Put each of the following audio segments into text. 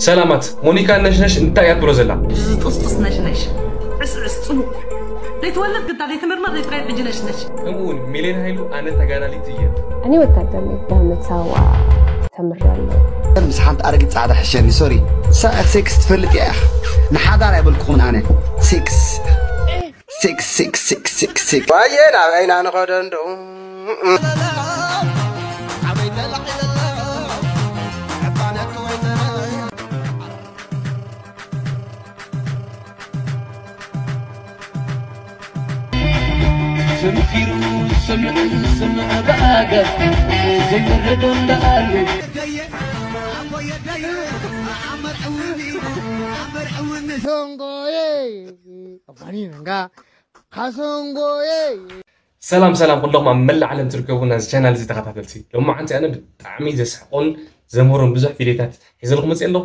ሰላማት፣ ሞኒካ ነሽነሽ እንታይ እያ ትብሎ ዘላ? ዝጥስጥስ ነሽነሽ። ዕስዕስ ጽቡቕ። ዘይትወልድ ግዳ ዘይትምርመር ዘይትረይድ ሕጂ ነሽነሽ። ከምኡ እውን ሚሌን ሃይሉ ኣነ ተጋዳሊት እየ። እኔ ወታደር ነኝ። በምጽዋ ተምሬያለሁ። ምስ ሓንቲ ኣረጊት ጻዕዳ ሕሸኒ ሶሪ። ሳ- ሴክስ ትፈልጥ እያ ኢኻ። ንሓዳር ኣይበልኩኹምን ኣነ። ሴክስ ሴክስ ሴክስ ሴክስ ሴክስ ሴክስ ዋየ ናብ ዓይና ንኸዶ እንደው ዘምኪሩ ዝሰምዕ ዝሰምዕ ብኣገር ዘይምረዶ እንዳኣሉ ሶንጎዬ ኣፋኒ ነንጋ ካሶንጎዬ ሰላም ሰላም ኩልኹም ኣብ መላእ ዓለም ትርከቡ ናዚ ቻናል እዚ ተኸታተልቲ፣ ሎማዓንቲ ኣነ ብጣዕሚ ዘስሕቑን ዘምህሩን ብዙሕ ቪድዮታት ሒዘልኩም መፅእ ኣለኹ።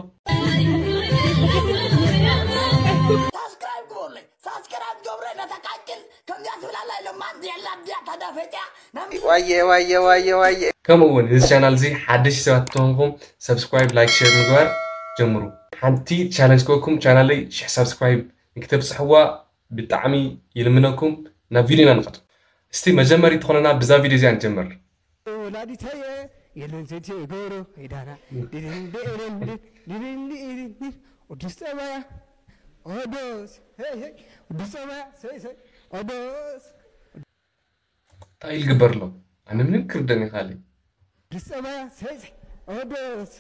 ሳብስክራይብ ግበሩለይ። ሳብስክራይብ ገብረ ነተቃጭል ከምዚኣ ትብላላ ኢሎም ማን የላ ድያ ተዳፈጥያ ናብ ዋየ ዋየ ዋየ ዋየ ከምኡ እውን እዚ ቻናል እዚ ሓደሽቲ ሰባት እንተኾንኩም ሰብስክራይብ፣ ላይክ፣ ሼር ምግባር ጀምሩ። ሓንቲ ቻለንጅ ክበኩም ቻናለይ ሽሕ ሳብስክራይብ ንክተብፅሕዋ ብጣዕሚ ይልምነኩም። ናብ ቪድዮና ንኸድ። እስቲ መጀመሪት ዝኾነና ብዛ ቪድዮ እዚኣ ንጀምር። ወላዲተየ የለን ዘይትገብሮ ሄዳና ድርንዲ ቅዱስ ጸባያ ኦዶስ ቅዱስ ጸባያ ሰይሰይ ኦዶስ እንታይ ኢሉ ግበር ኣሎ? ኣነ ምንም ክርደን ይኻለይ። ቅዱስ ጸባያ ሰይሰይ ኦዶስ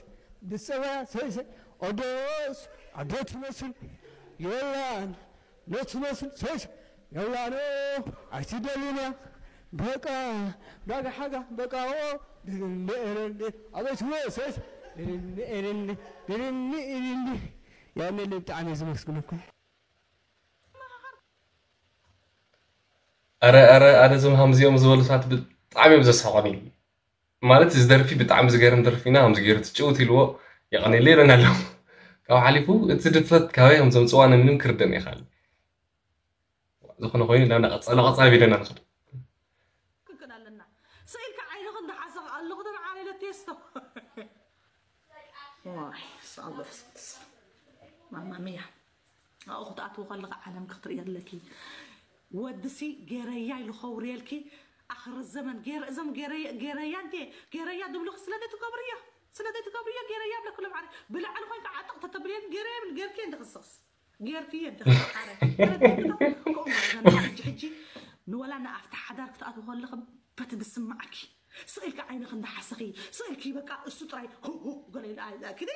ቅዱስ ጸባያ ሰይሰይ ኦዶስ ኣዶ ትመስል የላን ኖት ትመስል ሰይሰይ የላኖ ኣይትደልዩና በቃ ዳጋ ሓጋ በቃ ኦ ድርንዲ ኤረንዲ ኣቤት ወ ሰይሰይ ድርንዲ ኤረንዲ ድርንዲ ኤረንዲ ያኔ ብጣዕሚ ዝመስግነኩም ኣረ ኣረ ኣነ እዞም ሃምዚኦም ዝበሉ ሰባት ብጣዕሚ እዮም ዘስሕቑኒ። ማለት እዚ ደርፊ ብጣዕሚ ዝገርም ደርፊ ኢና ከምዚ ገይሩ ትጭውት ኢልዎ የቐኔለ ይለን ኣለኹ። ካብ ሓሊፉ እቲ ድፍረት ካበይ ከም ዘምፅዋ ንምንም ክርደን ይኽእል። ዝኾነ ኮይኑ ናብ ናቐፃ ናቐፃ ቪድዮና ንኽድ። ክክን ኣለና ስኢልካ ዓይንኽ እንዳሓሰኽ ኣለኹ ተመዓረ ኢለ ቴስቶ ዋይ ስኣሎ ፍስቅስ ማማ ሚያ ኣብኡ ክትኣትዉ ከለኻ ዓለም ክትርኢ ኣለኪ ወድሲ ገረያ ኢሉ ኸውርየልኪ ኣኽሪ ዘመን ገረ እዞም ገረያ ገረያ እንዴ ገረያ ድብሉኺ ስለደይ ትገብርዮ ስለደይ ትገብርዮ ገረያ ብለኩሎም ዓረ ብላዕሊ ኮይንካ ዓጥቕ ተተብልየን ገረያ ብል ገርኪ እንድኽስኽስ ጌርክዮ እንተ ሓረ ሕጂ ሕጂ ንወላ ንኣፍታ ሓዳር ክትኣትው ከለኺ በቲ ዝስማዓኪ ስእልኪ ዓይንኺ እንዳሓሰኺ ስእልኪ በቃ እሱ ጥራይ ሁ ሁ ገለ ኢሉ ኣይዛእክኒ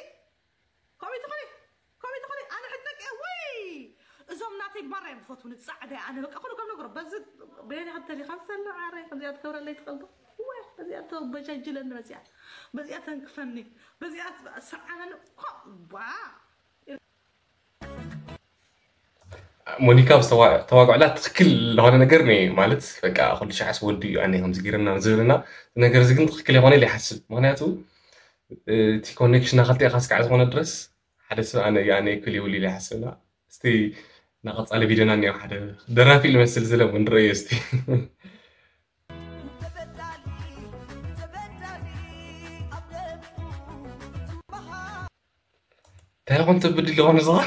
ከምኡ ትኾኒ ከምኡ ትኾኒ ኣነ ሕጂ ደቂ ወይ እዞም ናተይ ግባራ እዮም ዝፈትውኒ ፃዕዳ ኣነ በቃ ኩሉ ከም ነገሩ በዚ ቤኒ ከም ተሊኻ ዘሎ ዓረ ከምዚኣ ትገብረለይ ትኽእል ዶ ወይ በዚኣ ተበጃጅለኒ በዚኣ በዚኣ ተንክፈኒ በዚኣ ሰዓነኒ ባ ሞኒካ ዝተዋግዕላ ትክክል ለሆነ ነገር ነ ማለት በቃ ኩሉ ሻዕስ ወዲ እዩ ኣነ ከምዚ ገይርና ዝብልና ነገር እዚ ግን ትክክል የኮነ ኢለ ይሓስብ ምክንያቱ እቲ ኮኔክሽን ናክልቲኣካ ስካዕ ዝኮነ ድረስ ሓደ ሰብ ኣነ ኣነ ይክል ይብል ኢለ ይሓስብና እስቲ ናቀፃሊ ቪድዮና እኒኦ ሓደ ደራፊ ልመስል ዝለ ንረእዮ እስቲ እንታይ ኮን ተብድል ይኾን ዝኻ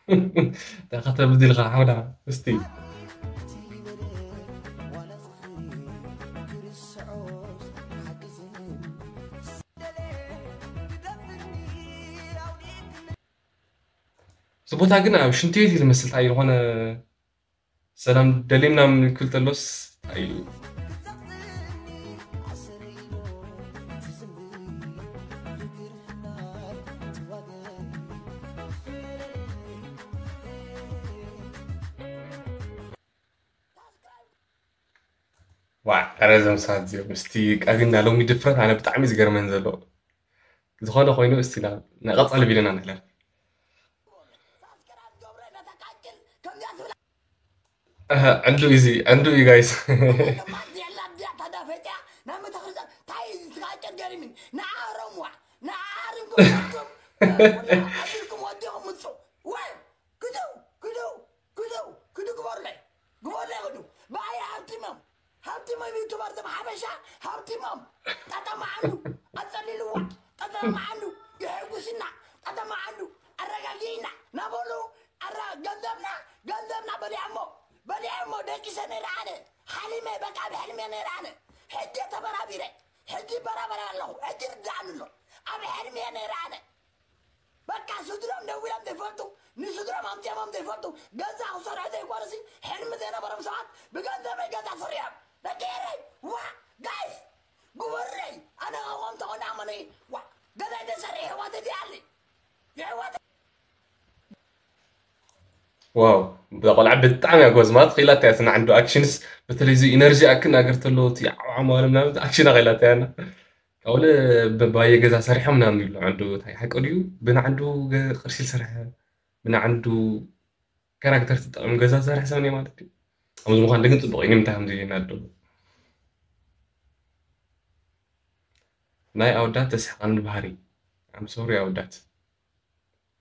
እንታይ ከተብድልካ ሓውዳ እስቲ እዚ ቦታ ግን ኣብ ሽንቲ ቤት እዩ ዝመስል እንታይ ዝኾነ ሰላም ደሌምና ምልክል ተሎስ ኣይ ዋ ረ ዘምሳት እዚኦም ምስቲ ቃግና ሎሚ ድፍረት ኣነ ብጣዕሚ ዝገርመን ዘሎ ዝኾነ ኮይኑ እስቲ ናብ ቀፃሊ ቪድዮና ንሕለፍ ዕንዱ ኢዚ ዕንዱ እዩ ጋይስ ንዓሮምዋ ንዓርምኩም ኣቢልኩም ወዲኹም ምፁ ወይ ክዱ ክዱ ክዱ ክዱ ግበሩለይ ግበሩለይ ክዱ ብኣይ ሃብቲሞም ሃብቲሞም ዩቱበር ዞም ሓበሻ ሃብቲሞም ጠጠማዓሉ ኣፀሊልዋ ጠጠማዓሉ የሕጉስና ከተማ ዓዱ ኣረጋጊእና ናበሉ ኣረ ገንዘብና ገንዘብና በሊዖሞ በሊዖሞ ደቂሰ ነይረ ኣነ ሓሊመ በቃ ብሕልሜ ነይረ ኣነ ሕጂ ተበራቢረ ሕጂ በራበረ ኣለኹ ሕጂ ርዳእኒ ኣሎ ኣብ ሕልሜ ነይረ ኣነ በቃ ስድሮም ደዊሎም ዘይፈልጡ ንስድሮም ኣምፂኦሞም ዘይፈልጡ ገዛ ክሰርሑ ዘይኮነሲ ሕልሚ ዘይነበሮም ሰባት ብገንዘበይ ገዛ ስሪሖም ደቂ ኤረይ ዋ ጋይስ ግበረይ ኣነ ካብኦም ተቆናመነ ዋ ገዛ ተሰርሒ ህይወት እዚኣለይ ይህወት ዋው እዛ ቆልዓ ብጣዕሚ እያ ጎበዝ ማለት ክኢላታ እያ ስና ዓንዱ ኣክሽንስ በተለይ እዚ ኢነርጂ ኣክን ኣገር ተሎ እቲ ዓዓም ዋለ ምናምን ኣክሽን ኣኽኢላታ እያ እና ካብኡ ባየ ገዛ ሰሪሖም ምናምን ይብሉ ዓንዱ እንታይ ሓቂ ድዩ ብንዓንዱ ቅርሲ ዝሰርሐ ብንዓንዱ ካራክተር ትጠቐም ገዛ ዝሰርሐ ሰብ እየ ማለት እዩ ከምዚ ምኳን ግን ፅቡቅ እዩ ንምንታይ ከምዚ ናዶ ናይ ኣወዳት ተስሕቀኒ ባህሪ I'm sorry ኣወዳት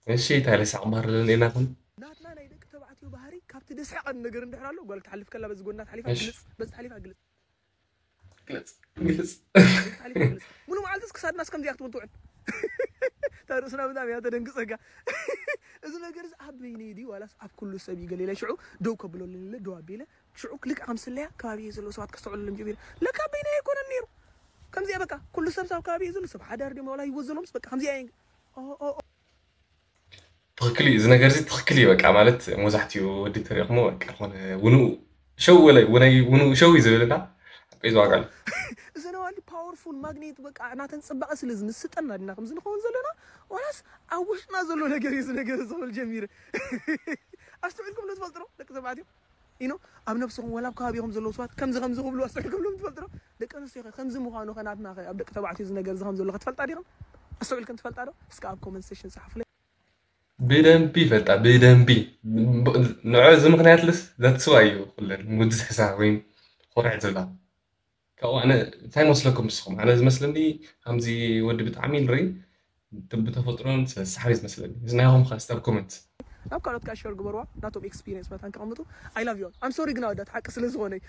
እሺ እንታይ ለሳቅ ባህሪ ለና ኢናኹም ናትና ናይ ደቂ ተባዕትዮ ባህሪ ካብቲ ደስሕቀኒ ነገር እንድሕር ኣሎ ጓል ክትሓልፍ ከላ በዚ ጎና ትሓሊፋ ግልፅ በዚ ትሓሊፋ ግልፅ ግልፅ ግልፅ ሙሉ መዓልትስ ክሳድናስ ከምዚኣ ክትብል ትውዕል እታ ርእስና ብጣዕሚ እያ ተደንግፀካ እዚ ነገር እዚ ኣብ በይነይ ድዩ ዋላስ ኣብ ኩሉ ሰብ እዩ ገለ ኢለ ሽዑ ደው ከብለሉ ኢለ ደው ኣቢለ ሽዑ ልክዕ ከም ስለያ ከባቢ ዘለዉ ሰባት ከስተውዕለሎም ጀሚረ ለካ ኣብ በይነይ ኣይኮነን ነይሩ ከምዚኣ በቃ ኩሉ ሰብ ኣብ ከባቢ እዩ ዘሎ ሰብ ሓዳር ድዮም ዋላ ህይወት ዘለዎምስ በቃ ከምዚኣ እየን ትኽክል እዩ እዚ ነገር እዚ ትኽክል እዩ በቃ ማለት መብዛሕትኡ ወዲ ተሪእኹሞ በቃ ዝኾነ ውንኡ ሸው ወላይ ውናይ ውንኡ ሸው እዩ ዝብል እና ሓቂ ዝዋጋሉ እዚ ነዋሊ powerful magnet በቃ ናተን ፅባቐ ስለ ዝምስጠና ድና ከምዚ ንኸውን ዘለና ዋላስ ኣብ ውሽጥና ዘሎ ነገር እዩ እዚ ነገር ዝኽብል ጀሚረ ኣስተውዒልኩም ዶ ትፈልጡ ዶ ደቂ ተባዕትዮ ኢኖ ኣብ ነብስኹም ወላ ኣብ ከባቢኹም ዘለዉ ሰባት ከምዚ ከምዚ ክብሉ ኣስተውዒልኩም ዶ ትፈልጡ ዶ ደቂ ኣንስትዮ ከ ከምዚ ምዃኑ ከ ናትና ከ ኣብ ደቂ ተባዕትዮ እዚ ነገር እዚ ከም ዘሎ ክትፈልጣ ዲኹም ኣስተውዒልኩም ትፈልጣ ዶ እስከ ኣብ comment section ጸሓፉለይ ብደንቢ ይፈልጣ ብደንቢ ንዑ እዚ ምክንያት ልስ that's why እዩ ኩለን ምዝሕዛ ወይ ኮርዕ ዝብላ ካብኡ ኣነ እንታይ መስለኩም ንስኹም ኣነ ዝመስለኒ ከምዚ ወዲ ብጣዕሚ ንርኢ ብተፈጥሮን ሰሓቢ ዝመስለኒ እዚ ናይኹም ከ እስቲ ኣብ comment ናብ ካልኦት ከዓ share ግበርዋ ናቶም experience መታን ከቐምጡ I love you I'm sorry ግን ኣወዳት ሓቂ ስለ ዝኾነ እዩ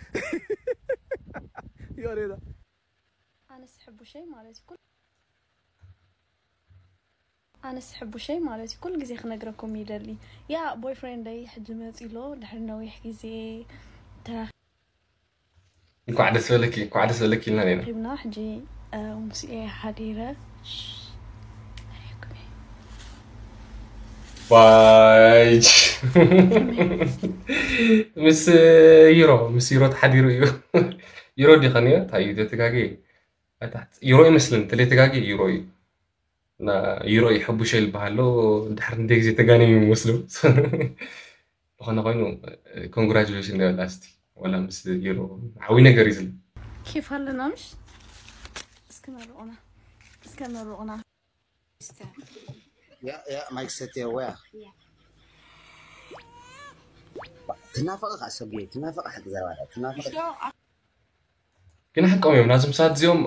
ዮሬዳ ኣነስ ሕቡሸይ ማለት እዩ ኣነስ ሕቡሸይ ማለት እዩ ኩሉ ግዜ ክነግረኩም ይደሊ ያ boyfriend ይ ሕጂ መፂ ኣሎ ድሕሪ ነዊሕ ግዜ ተራኺ እንኳዕ ደስ በለኪ እንኳዕ ደስ በለኪ ኢልና ኔና ተራኺብና ሕጂ እ፣ ምስኤ ሓዲረ ዋይ ምስ ዩሮ ምስ ዩሮ ተሓዲሩ እዩ ዩሮ ዲኸን እዮ እንታይ እዩ ዘተጋገየ ኣይታሕት ዩሮ ይመስልን ተለይ ተጋጊ ዩሮ እዩ እና ዩሮ እዩ ሕቡሸ ይልበሃሎ ድሕር እንደ ግዜ ተጋነዩ ይመስሉ ዝኾነ ኮይኑ ኮንግራጁሌሽን ንበላ እስቲ ወላ ምስ ዩሮ ዓብይ ነገር እዩ ዝብል ኬፍ ኣለና ምሽ እስኪ መርቑና እስከ መርቑና ያ ያ ማይክ ሰትየ ወያ ትናፈቐ ከዓ ሰብየ ትናፈቐ ሓቂ ዘረባዳ ትናፈቐ ግን ሓቆም እዮም ናዞም ሰባት እዚኦም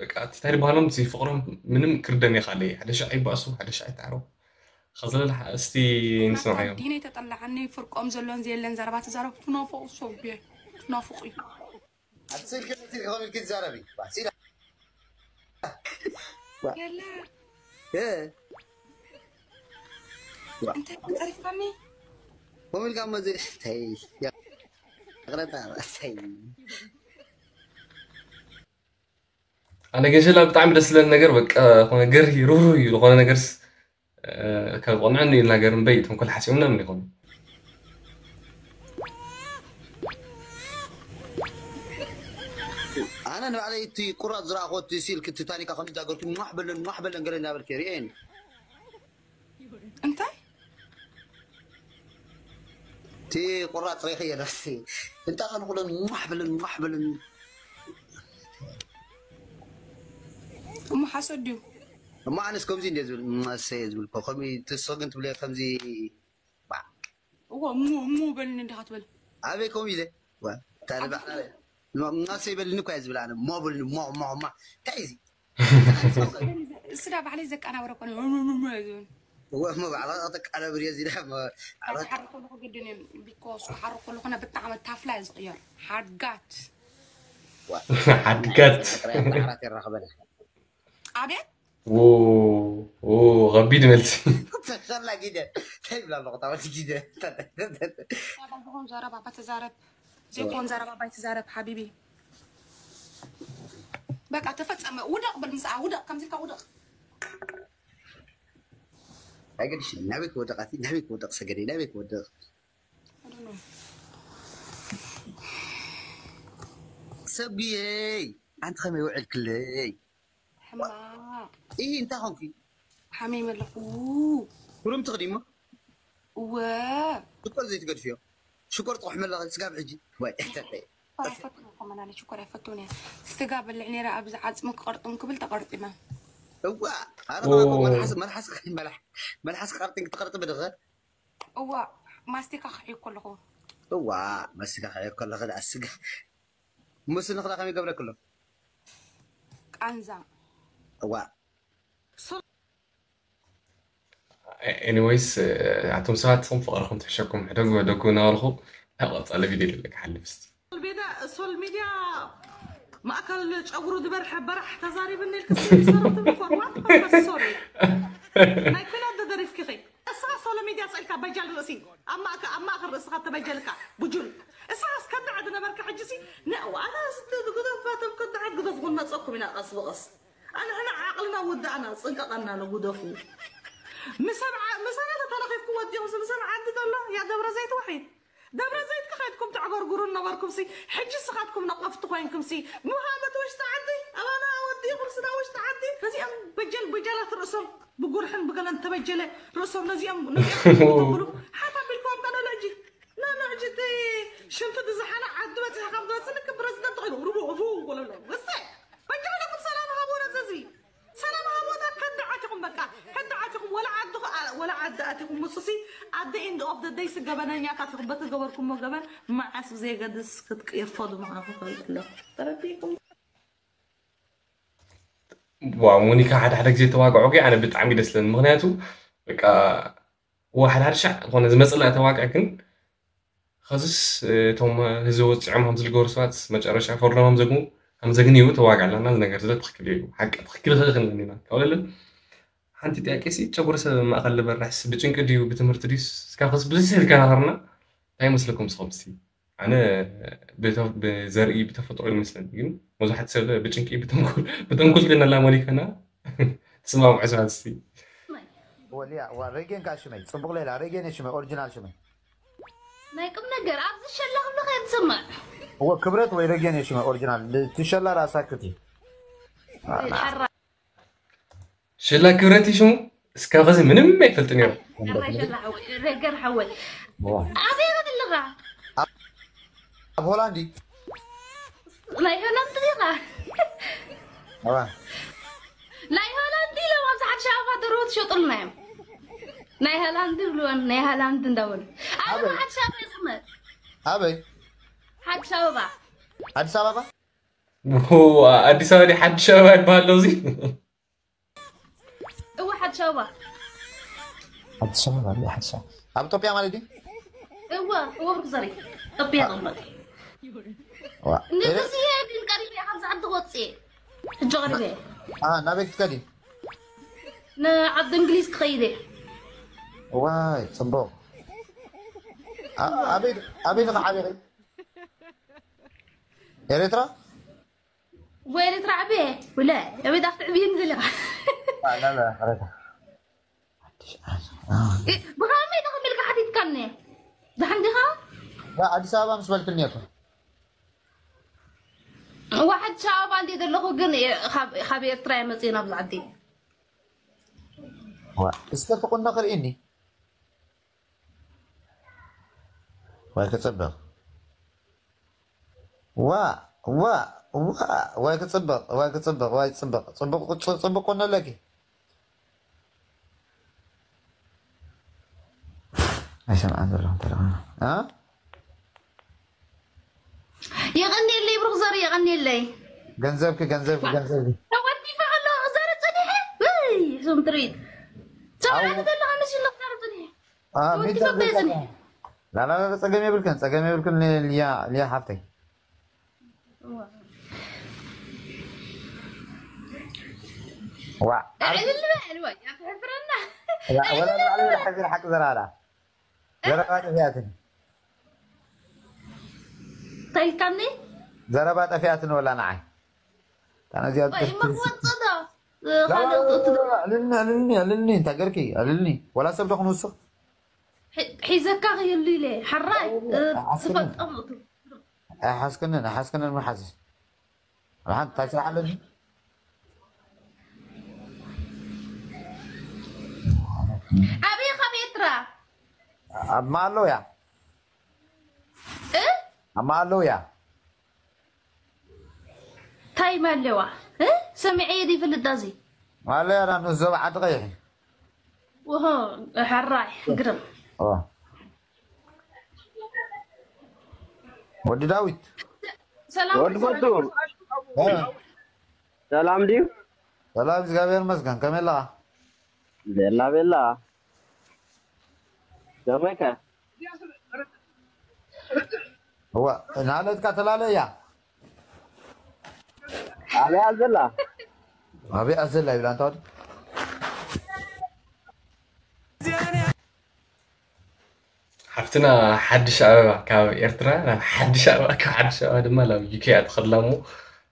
በቃ እቲ እንታይ ዝበሃሎም እዚ ፍቕሮም ምንም ክርደን የኻለየ ሓደ ሻዕ ይባእሱ ሓደ ሻዕ ይታዕሮ ከዘለለ እስቲ ንስምዓዮም ዲነ ተጠላዓኒ ፍርቆም ዘሎን ዘየለን ዘረባ ትዛረብ ትናፍቑ ሰብየ ትናፍቑ እዩ ኣብ ስልኪ ነቲ ከመልኪ ትዛረቢ ባሲላ የለ እ እንታይ ጸሪፍካኒ ኮሚልካ መዚ ተይ ቅረታ ተይ ኣነ ገሸላ ብጣዕሚ ደስ ዝለኒ ነገር በቃ ዝኾነ ገርሂ ሩህሩህ እዩ ዝኾነ ነገርስ ካብ ቆንዕኒ ኢልና ገር እምበይ ተንኮል ሓሲቦም ምናምን ይኾኑ ኣነ ንባዕለይ እቲ ቁራፅ ዝረኣኹ እቲ ሲልክ እቲ ታኒካ ከም ዝዳገርኩ ሟሕ በለን ሟሕ በለን ገለ እንዳበልክ ርእየን እንታይ እቲ ቁራፅ ሬኸ የለሲ እንታይ ከንኩለን ሟሕ በለን ሟሕ በለን እሞ ሓሶት ድዩ እሞ ኣነስ ከምዚ እንደ ዝብል መሰየ ዝብል እኮ ከምኡ ትስቕ ግን ትብለ ከምዚ እዎ እሞ እሞ በልኒ እንዲኻ ትበል ኣበይ ከምኡ ኢለ ታልባዕና ናሰይ በልኒ እኳ ዝብል ኣነ ሞ በልኒ ሞ ሞ ማ እንታይ እዚ ስዳ ባዕለይ ዘቀናበረ ኮነ ዝብል እሞ ባዕላ ተቃለብር እየ ዚዳ ሓሪ ከለኹ ግድን እዮም ቢኮስ ሓሪ ከለኹ ነ ብጣዕሚ ታፍላ እየ ዝቕየር ሓድጋት ሓድጋት የራኸበና ኣቤት ዎ፣ ዎ፣ ከቢድ መልሲ። ተሻላ ጊደ እንታይ ይብላ ኣለኹ ታወት ጊደ ዝኾን ዘረባ ባትዛረብ ዘይኮን ዘረባ ባይትዛረብ ሓቢቢ። በቃ ተፈጸመ። ውደቕ በል ምስኣ ውደቕ፣ ከምዚ ኢልካ ውደቕ። ኣይገድሽ ናበይ ክወደቕ ኣቲ ናበይ ክወደቕ ሰገደይ ናበይ ክወደቕ I don't know። ሰብየይ ኣንቲ ከመይ ውዕልክለይ ሕማቕ ኢ እንታይ ኾንኩ ሓሚመ ኣለኹ። ኩሉም ትኽዲሞ እወ ሽኮር ዘይትገድፍዮ ሽኮር ጥቑሕ መለኸ ስጋብ ሕጂ ወይ እተተይ ኣይፈትዎ ኮመናለ ሽኮር ኣይፈትዎን እየ። ስጋ በልዕ ነይረ ኣብዚ ዓፅሚ ክቐርጥም ክብል ተቐርጢመ። እዋ ኣረ ኦ። መልሓስ መልሓስ መልሓስ ክቐርጥን ክትቐርጥም ድኸ እዋ ማስቲካ ክሕዩ ከለኹ እዋ መስጋ ከለኸ ደኣ ስጋ ሙስንኽ ደኣ ከመይ ገብረክሎ ቃንዛ እዋ ኤኒዌይስ፣ ኣቶም ሰባት ንስኹም ፍቕርኹም ትሕሸኩም ሕደጉ ሕደጉ እናበልኹ ናብ ቀፃሊ ቪድዮ ልለ ክሓልፍ እስቲ። ሶል ሜዳ ሶል ሚድያ ማእከል ጨጉሩ ዝበርሐ በራሕ ተዛሪብኒ ኢልክሲ ሰረትም ፎርዋት ሶሪ ናይ ኩናት ደደሪፍኪኺ እሳ ሶሎ ሚድያ ጸልካ በጃል ርእሲ ኣብ ማእከ ኣብ ማእከል ርእስኻ ተበጀልካ ብጁል እሳ እስከዳዕ ዝነበርካ ሕጂሲ ንዋላ ግደፋቶም ከዳዓት ግደፍኹን መጸኩም ኢና ቀስ ብቐስ ኣንሕና ዓቕልና ወዳእና ጽንቀቐና ንጉደፉ ምሰብ ምሰና ተተረኺብኩ ወዲኹም ስምሰብ ዓዲ ዘሎ ያ ደብረ ዘይት ወሒድ ደብረ ዘይት ከኸድኩም ተዕገርግሩ ነበርኩም ሲ ሕጂ ስኻትኩም ነቐፍቲ ኮይንኩም ሲ ምሃበት ውሽጢ ዓዲ ኣባና ወዲኹም ስና ውሽጢ ዓዲ ነዚኦም በጀል በጃላት ርእሶም ብጉርሕን ብገለን ተበጀለ ርእሶም ነዚኦም ነዚኦም ተብሉ ሓፍ ኣቢልኩም ኣምጣ ነሎ ሕጂ ነሎ ሕጂ እቲ ሽንቲ ዝሓነ ዓዲ በፂሕካ ምትወፅእ ልክ ፕረዚደንት ኮይኑ ሩቡ ፉ ጎለሎ ወሰ በጃለኩም ሰላም ሃቦ ነዘዚ ሰላም ሃቦታ ከዳዓት ኢኹም በቃ ከዳዓት ኢኹም ወላ ዓዲ ወላ ዓዲ ኣቲኹም ምሱሲ at the end of the day ገበነኛታት ኢኹም በቲ ገበርኩሞ ገበን መዓስ ብዘየገድስ ክትቅየፈሉ ምዃንኩም ፈልጡ ኣለኹ ተረዲእኩም ዋው ሞኒካ ሓደ ሓደ ግዜ ተዋግዖ ግን ኣነ ብጣዕሚ ደስ ለኒ ምክንያቱ በቃ እዋ ሓደ ሓደ ሻዕ ዝኾነ ዝመፅእ ተዋግዕ ግን ኸዝስ እቶም ህዝቢ ወፂዖም ከም ዝልገበሩ ሰባት መጨረሻ ፈርዶም ከም ዘግሙ ከም ዘግንዩ ተዋግዕ ኣለና እዚ ነገር ዝለ ትክክል እዩ ሓቂ ትክክል ኸ ክንብል ኢና ካብለለ ሓንቲ ጥያቄ ሲ ጨጉሪ ሰብ ማእኸል ዝበርሕስ ብጭንቂ ድዩ ብትምህርቲ ድዩ እስካ ኸስ ብዙ ስል ከናኸርና እንታይ መስለኩም ስኹም ሲ ኣነ ብዘርኢ ብተፈጥሮ ይመስለኒ ግን መብዛሕቲ ሰብ ብጭንቂ ብተንኩል ዝነላ መሊከና ትስማምዑ ሰባት ሲ ወሊያ ዋ ሬጌን ካ ሽመይ ጽቡቅ ሌላ ሬጌን ሽመይ ኦሪጂናል ሽመይ ናይ ቁም ነገር ኣብዚ ሸላ ክብልኻ እየ ዝሰምዕ እወ ክብረት ወይ ሬጌን ሽመይ ኦሪጂናል ትሸላ ራሳ ክቲ ሓራ ሽላ ክብረት እዩ ሽሙ እስካብ ኸዚ ምንም ኣይፈልጥን እዮም ሓራ ሸላ ሓወይ ረገር ሓወይ ኣበይ ኣለኻ ኣብ ሆላንዲ ናይ ሆላንድ ዲኻ ኣዋ ናይ ሆላንድ ኢሎም ኣብዚ ሓድሽ ኣበባ ደርሆ ትሸጡልና እዮም ናይ ሆላንድ ይብልወን ናይ ሆላንድ እንዳበሉ ኣብ ኣበይ? ሓድሽ ኣበባ ይስመ ኣበይ ሓድሽ ኣበባ ኣዲስ ኣበባ ዎ፣ ኣዲስ ኣበባ ድዩ ሓድሽ ኣበባ ይበሃል ዶ እዚ እወ ሓድሽ ኣበባ ኣዲስ ኣበባ ድዩ ሓዲስ ኣበባ ኣብ ኢትዮጵያ ማለት ድዩ እወ እወ ብርክ ዘሪ ጠቢያ ቀመጥ ዋ ንርእሲ ግን ቀሪበ እየ ካብዚ ዓዲ ክወፅእ እየ ሕጂ ቀሪበ እየ አ ናበይ ክትከዲ ንዓዲ እንግሊዝ ክኸይድ እየ ዋይ ጽቡቅ አ- ኣበይ ኣበይ ኢኻ ዓቢኺ ኤርትራ ወይለ ትራዕበ ወለ ኣበይ ዳክ ትዕብይን ዘለኻ አ- ላ- ላ- ላ- ብኸመይ ዳክ ሚልካ ሓቲትካኒ ደሓን ዲኻ ላ- ኣዲስ ኣበባ ምስ በልክኒ እኮ ዋሕድ ሻባባ እንዴ ዘለኹ ግን ካብ ካብ ኤርትራ እየ መፅእ ናብዚ ዓዲ ዋ እስከ ትቁኖ ክርእኒ ወይ ክፅብቕ ዋ ዋ ዋ ወይ ክፅብቕ ወይ ክፅብቕ ወይ ፅብቕ ፅቡቅ ፅቡቅ ቁኖ ኣለኪ ኣይሰምዓን ዘለኹ እንተ ደኣ እ የቐንየለይ ብሩክ ዘር የቐንየለይ ገንዘብኪ ገንዘብኪ ገንዘብኪ ተወዲፈ ኣሎ ክዛረብ ፀኒሐ እይ እዞም ትርኢት ሰውዓት ዘለኻ መሲሉ ክዛረብ ፀኒሐ አ፣ ወዲ ሚዳ ሰበይ ገዛ ዝኒ። ላላላ ጸገም የብልክን ጸገም የብልክን ሊ- ሊያ ሊያ ሓፍተይ ዋዕ፣ ዓርኪ። እልል በል ወይ ኣትሕፍረና። ዋዕ፣ ወላ ንባዕለይ ወላ ሓፂር ሓቂ ዘረባ ደኣ። ዘረባ ጠፊኣትኒ። እንታይ ኢልካኒ? ዘረባ ጠፊኣትኒ ወላ ንዓይ። ታነዚኣ ወይ እሞ ክወፅእ ዶ? ላ፣ ላ፣ ካልእ ላ፣ ውፅእ ላ፣ ላ፣ ኣልልኒ፣ ኣልልኒ፣ ኣልልኒ፣ እንታይ ገርኪ? ኣልልኒ። ወላ ሰብ ዶ ክንውስኽ? ሒ- ሒዘካ ክህሉ ኢለ ሓራይ እ፣ ኣይሓስክንን። ዝፈልጦም እቱ ኣይሓስክንን፣ ኣይሓስክንን፣ ምን ሓስሽ? ኣብ ሓንቲ እንታይ ስራሕ ኣለኒ? ኣበይ ካብ ኤርትራ ኣብ ማኣለው እያ። እ? ኣብ ማኣለው እያ። እንታይ ማለዋ እ? ሰሚዐ እየ ዘይፈልጥ ዳዚ ማለው እያ፣ ናብ ንስ ዞባ ዓዲ ቀይሒ። ወሆ፣ ሕራይ ግርም። ኦ። ወዲ ዳዊት። ሰላም ወዲ ፈቱ እ፣ ሰላም ድዩ? ሰላም፣ እግዚኣብሔር ይመስገን። ከመይ ኣለኻ? ቤላ ቤላ ከመይከ? እዋ፣ ናለትካ ተላለ እያ። ኣበይ ኣዘላ? ኣበይ ኣዘላ ይብላ እንታ ወዲ? ሓፍትና ሓድሽ ኣበባ ካብ ኤርትራ ናብ ሓድሽ ኣበባ፣ ካብ ሓድሽ ኣበባ ድማ ናብ ዩኬ እያ ትኸድላ። እሞ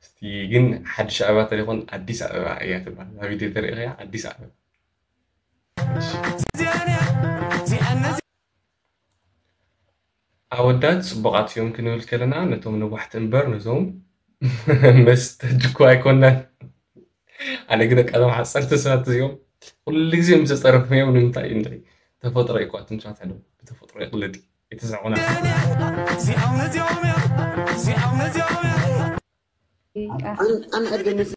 እስቲ ግን ሓድሽ ኣበባ ተሪኾን ኣዲስ ኣበባ እያ ትባል። ናብ ቪድዮ ተሪእኽያ ኣዲስ ኣበባ። ኣወዳት ጽቡቓት እዮም ክንብል ከለና ነቶም ነዋሕቲ እምበር ነዞም መስተጅኩ ኣይኮናን። ኣነ ግን ቀደም ሓፀርቲ ሰባት እዚኦም ኩሉ ግዜ ምስ ዘፀረፍኩም እዮም። ንምንታይ እዩ እንታይ ተፈጥሮ እዩ እኳ ትንሷት ኣለው ብተፈጥሮ ይቕለድ የተዛዑና ኣን ኣን ዕድገ ምስ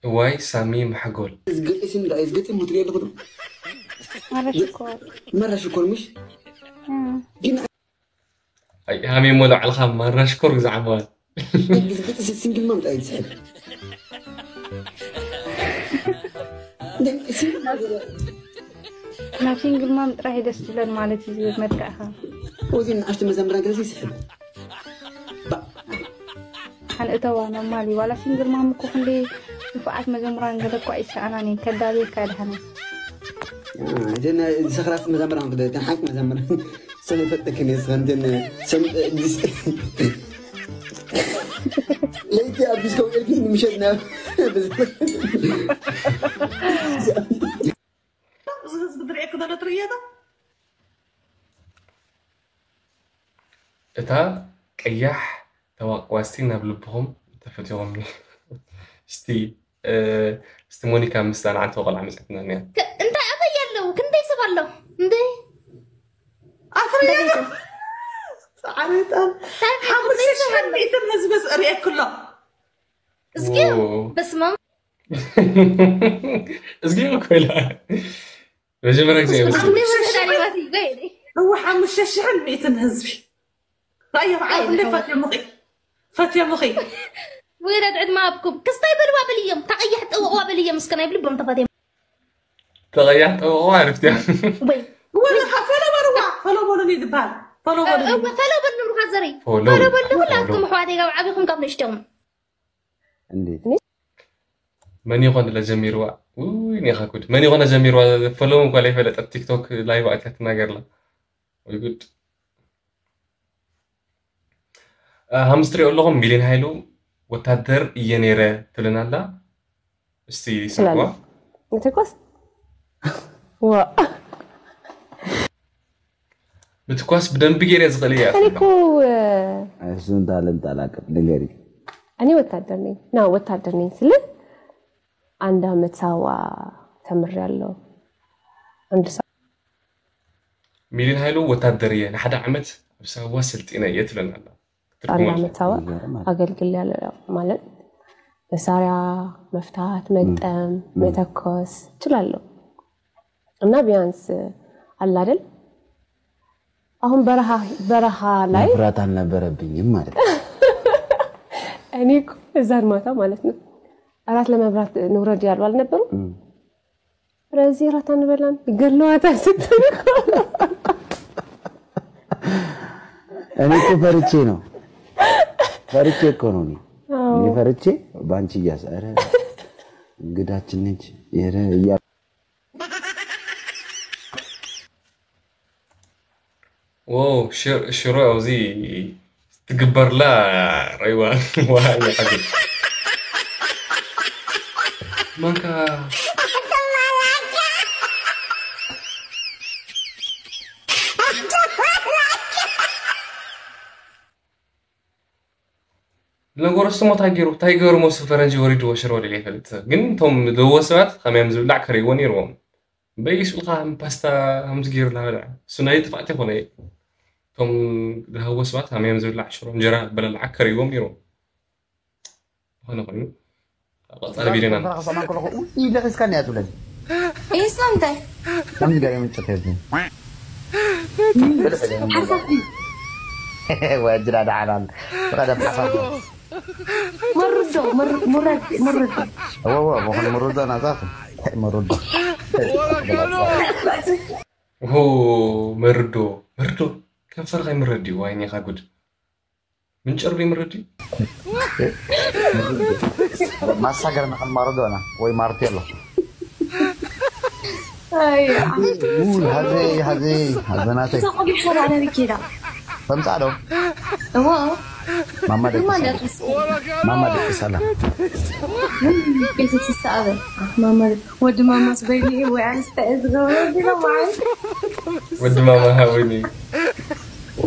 እዋይ ሳሚ ማሕጎል ዝገጢ ስም ዳይ ዝገጢ ሙት ገለ ኩሉ ማራ ሽኮር መራ ሽኮር ምሽ እም። ግን ኣይ ሃሜ ሞላ ዕልኻ ማራ ሽኮር ግዛዕ መዋል ዝገጢ ሲንግል ማም ዳይ ዝሕብ ሲንግል ማም ናብ ሲንግል ማም ጥራሕ ደስ ዝብለን ማለት እዩ ዝብል መጥቃዕኻ ወዚ ንኣሽቱ መዘምራን ገለ ይስሕብ ሓንእተዋ ኖርማል እዩ ዋላ ሲንግል ማም እኮ ክንደይ ንፉዓት መዘምራን ገለ እኳ ይሰኣናን እየን ከዳልየካ ድሓነ እተን ዝሰኽራት መዘምራን ክደ እተን ሓቂ መዘምራን ሰሚፈጠክን እየ ስኸንትን ሰም ዲስ ለይቲ ኣብ ዲስኮ ኤልፊን ንምሸት ናብ እዚ ህዝቢ ዝርእየኪ ዘሎ ትርእዮ ዶ? እታ ቀያሕ ተዋቅዋስቲ ናብ ልብኹም ተፈቲኹም እስቲ እ፣ እስቲ ሞኒካ ምስታ ንዓንተ ቆልዓ መፅትና እኒኣ ከ- እንታይ ኣበይ ኣለዉ ክንደይ ሰብ ኣሎ እንደ ኣትርእዮ ዶ? ፃዕሪጣን ሓሙሽተ ሽሕን ሚእትን ህዝቢ ዝርእየኪ ኣሎ። እዝጊዮ ዎ። በስማም እዝጊዮ ኮይላ መጀመርያ ግዜ ይመስል ኣንደ ወሰዳሪባት ይበይኒ እወ ሓሙሽተ ሽሕን ሚእትን ህዝቢ ራእዮ በዓል ክንደይ ፈትየሙኺ ፈትየሙኺ ወይዳ ዕድማ ኣብኩም ክስታይ በልዋ በልዮም ታቀያሕ ጠወቅዋ በልዮም እስከ ናይ ብልቦም ተፈትዮም ተቐያሕ ጠበቕዋ ዓርፍቲ እያ ወይ ወላ ፈሎ በልዋ ፈሎ በሉኒ ዝበሃል ፈሎ በሉኒ ፈሎ በል ንብሩኻ ዘረይ ፎሎ ፈሎ በሉ ኩላትኩም ኣሕዋተይ ካብ ዓቢኹም ካብ ንእሽቶም እንዴት መን ይኾን ለጀሚርዋ ውይ ኔኻ ጉድ መን ይኾነ ጀሚርዋ ፈሎም እኳ ለይፈለጠት ቲክቶክ ላይቭ ኣትያ ትናገርላ ወይ ጉድ ሃምስትሪ ኣለኹም ሚሊን ሃይሉ ወታደር እየ ነይረ ትብለና ኣላ እስቲ ስምዕዋ ትላለች። ምትኳስ ዋ ምትኳስ ብደንቢ ገይረ ዝኽእል እያ እኔ እኮ እሱን ታለንት አላውቅም ንገሪ እኔ ወታደር ነኝ ና ወታደር ነኝ ስል አንድ አመት ሳዋ ተምሬያለሁ። አንድ ሰ ሚሊን ሃይሉ ወታደር እየ ንሓደ ዓመት ኣብ ሳዋ ስልጢነ እየ ትብለና ኣላ አንድ አመት ሳዋ አገልግል ያለ ማለት መሳሪያ መፍታት፣ መግጠም፣ መተኮስ እችላለሁ እና ቢያንስ አለ አይደል አሁን በረሃ በረሃ ላይ መፍራት አልነበረብኝም ማለት ነው። እኔ እኮ እዛን ማታ ማለት ነው እራት ለመብላት ንውረድ ያሉ አልነበሩ ረዚ እራት አንበላን ይገለዋታል ስትል እኮ እኔ እኮ ፈርቼ ነው ፈርቼ እኮ ነው እኔ እኔ ፈርቼ በአንቺ እያስ ኧረ እንግዳችን ነች። ኧረ እያ ዎ ሽሮ ኣብዚ ትግበርላ ረይዋ ዋሃ ሓገዝ ማንካ ነገሩ ስሞ እንታይ ገይሩ እንታይ ገይሩ መሱ ፈረንጂ ወሪድዎ ሽሮ ደለ ይፈልጥ ግን እቶም ደዎ ሰባት ከመዮም ዝብላዕ ከርእይዎ ነይርዎም በይስኡኻ ፓስታ ከምዚ ገይሩ እናበልዐ እሱ ናይ ጥፋእት ይኮነ እቶም ዝሃዎ ሰባት ከመዮም ዝብላዕ ሽሮ እንጀራ በለልዓ ከርእይዎም ነይርዎም ዝኾነ ኮይኑ ኣብ ቀፃሊ ቪድዮና ከሰማን ከለኹ ኢለ ሒዝካኒ እያ ትብለኒ ኢስላም እንታይ ከምዚ ገይረ ምጭት ሄድኒ ሓሳብ ወጅራ ደዓላል ብቐደም ሓሳብ መርዶ መር- ሙረድ ሙረድ እወ እወ ብኾነ መርዶ ናዛፍ መርዶ ሆ መርዶ መርዶ ከንፈርካ ይምረድ እዩ ዋይኔኻ ጉድ ምንጭር ይምረድ እዩ ማሳገር ንኸን ማርዶና ወይ ማርቴሎ ኣይ ሃዘ ሃዘ ሃዘናተይ እዛ ቆቢዕ ሸራ ኣበይ ኬዳ ተምፃ ዶ እዎ ማማ ደቂ ድማ ሰላም እንዳጠስ ማማ ደቂ ሰላም ቤት ትሰኣበ ማማ ወዲ ማማስ በይኒ ወይ ኣንስታይ ዝገበረ ቢሎ ማለት ወዲ ማማ ሃወኒ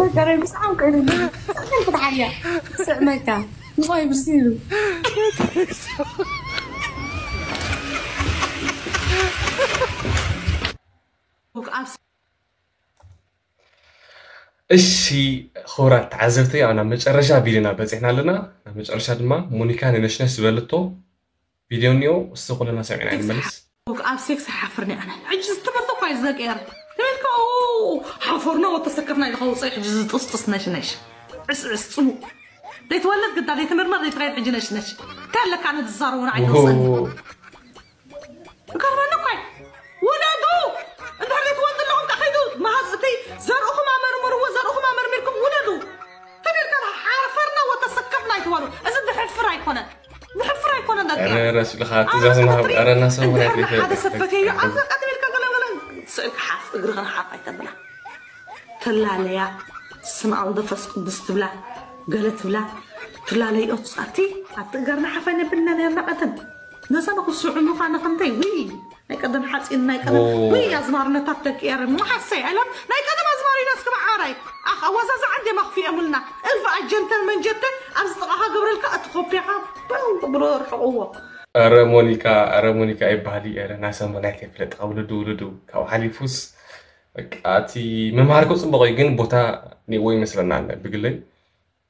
ነገረይ ምስዓም ቀይሩ ሰከን ፍትሓያ ስዕመካ ምቆይ ብርሲሉ እሺ ክቡራት ተዓዘብቲ ኣብ ናብ መጨረሻ ቪድዮና በፂሕና ኣለና ናብ መጨረሻ ድማ ሞኒካ ንነሽነሽ ዝበለቶ ቪድዮ እኒኦ እሱ ኩለና ሰሚዕና ንመልስ ኣብ ሴክስ ሓፍርኒ ኣነ ሕጂ ዝትምህርቲ እኳ እዩ ዝደቀየር ትብልካ ሓፈርና ወተሰከፍና ኢልካ ውፅእ ሕጂ ዝጥስጥስ ነሽነሽ ዕስዕስ ፅሙ ዘይትወለድ ግዳ ዘይትምርመር ዘይትኸይድ ሕጂ ነሽነሽ እንታይ ኣለካ ኣነ ዝዛረቡን ዓይተውፅእኒ ይገርመኒ እኳ እዩ ውለዱ እንድሕር ዘይትወልዱ ኣለኹም ከኸይዱ መሃዝ እቲ ዘርእኹም ኣመርምርዎ ዘርእኹም ኣመርሚርኩም ውለዱ ተቢልካ ሓፈርና ወተሰከፍና ኣይትበሉ እዚ ድሕፍር ኣይኮነን ድሕፍር ኣይኮነን ደቂ ረስልኻ ትእዛዝ ምሃብ ረ እናሰብ ሓደ ሰብ ፈትየዮ ኣብ ቀድሚልካ ገለገለ ስእልካ ሓፍ እግርኽን ሓፍ ኣይተብላ ተላለያ ስም ኣልደፈስ ቅዱስ ትብላ ገለ ትብላ ትላለይኦ ትፃቲ ኣብቲ እገርና ሓፋይ ነብልና ነርና ቀተን ነዛ ንክስዑ ምዃነ ከምንታይ ውይ ናይ ቀደም ሓፂን ናይ ቀደም ውይ ኣዝማርነታት ደቂ ኤረ መሓሰይ ኣለም ናይ ቀደም ኣዝማሪና እስከ መዓራይ ኣኽ ኣዋዛዛ ዓንዴ ማክፊኤሙልና እልፍ ኣጀንተን መንጀተን ኣብዚ ጥቓኻ ገብረልካ እቲ ኮፒኻ ብሎ ርሕቕዎ ረ ሞኒካ ረ ሞኒካ ይበሃል ረ ናሰ መናይት የፍለጥ ካብ ውልዱ ውልዱ ካብ ሓሊፉስ በቃ እቲ መምሃር ከው ፅቡቅ እዩ ግን ቦታ ኔዎ ይመስለና ብግለይ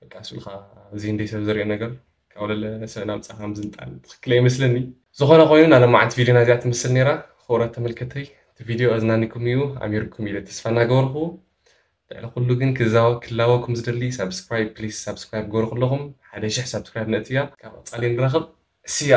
በቃ ስልካ እዚ እንደ ሰብ ዘሪኦ ነገር ካብ ለለ ሰብ ናምፃ ከም ዝንጣል ትክክል ይመስለኒ ዝኾነ ኮይኑ ናለማዓንቲ ቪድዮና እዚኣ ትምስል ነራ ክቡራት ተመልከተይ እቲ ቪድዮ ኣዝናኒኩም እዩ ኣሚርኩም ኢለ ተስፋ እናገበርኩ ልዕሊ ኩሉ ግን ክዛወ ክላወኩም ዝደሊ ሳብስክራይብ ፕሊስ ሳብስክራይብ ገበሩ ከለኹም ሓደ ሽሕ ሳብስክራይብ ነእትያ ካብ ቀፃሊ ንራኸብ እስያ